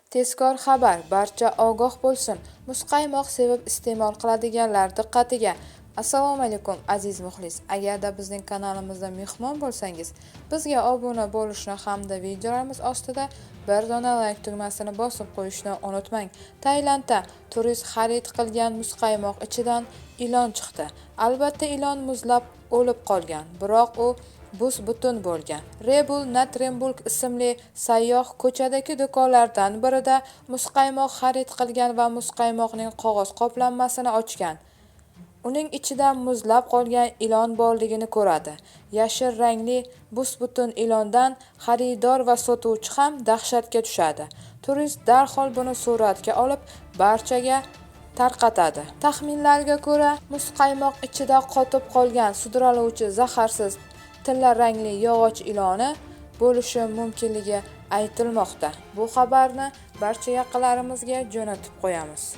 Tezkor xabar, barcha ogoh bo'lsin. Muzqaymoq sevib iste'mol qiladiganlar diqqatiga. Assalomu alaykum, aziz muxlis. Agarda bizning kanalimizda mehmon bo'lsangiz, bizga obuna bo'lishni hamda videolarimiz ostida bir dona layk tugmasini bosib qo'yishni unutmang. Tailandda turist xarid qilgan muzqaymoq ichidan ilon chiqdi. Albatta, ilon muzlab o'lib qolgan, biroq u bus-butun bo'lgan. Rebul Natrembulk ismli sayyoh ko'chadagi do'konlardan birida muzqaymoq xarid qilgan va muzqaymoqning qog'oz qoplanmasini ochgan. Uning ichida muzlab qolgan ilon borligini ko'radi. Yashil rangli bus-butun ilondan xaridor va sotuvchi ham dahshatga tushadi. Turist darhol buni suratga olib, barchaga tarqatadi. Taxminlarga ko'ra, muzqaymoq ichida qotib qolgan sudraluvchi zaharsiz tilla rangli yog'och iloni bo'lishi mumkinligi aytilmoqda. Bu xabarni barcha yaqinlarimizga jo'natib qo'yamiz.